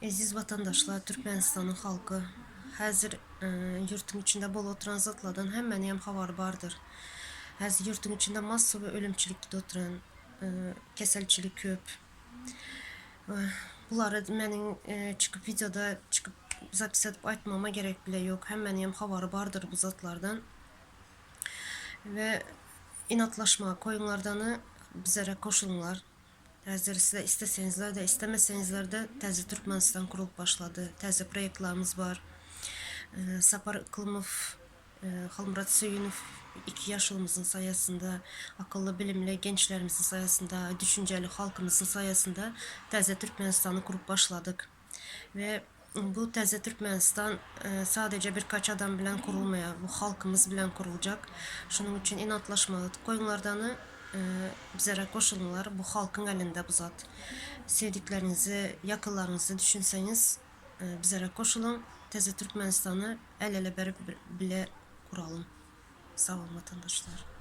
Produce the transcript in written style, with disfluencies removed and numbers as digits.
Eziz watandaşlar, Türkmenistanyň halky, häzir ýurtuň içinde bolup oturan zatlardan hemmäniňem habary bardyr. Häzir ýurtuň içinde massowy ölümçilik gidip oturan, keselçilik köp. Bulary meniň çykyp wideoda çykyp zapis edip aýtmama gerek bile ýok. Hemmäniňem habary bardyr bu zatlardan. We inatlaşma koýuňlardany bizere goşulyňlar. Häzir sizler isleseňizler-de, istemeseňizler-de täze Türkmenistan gurulyp başlady. Täze proýektlerimiz bar. Sapar Yklymow, Halmyrat Söýünow iki ýaşulymyzyň saýasynda, akylly, bilimli gençlerimiziň saýasynda, düşünjeli halkymyzyň saýasynda täze Türkmenistany gurup başladyk. We bu täze Türkmenistan sadeje birkaç adam bilen gurulmaýar, bu halkymyz bilen guruljak. Şonuň üçin inatlaşmagy goýuňlardany bizere goşulyňlar, bu halkyň elinde bu zat. Sevdikleriňizi, ýakynlaryňyzy düşünseňiz bizere goşulyň, täze Türkmenistany el ele berip bile guralyň. Sag boluň watandaşlar.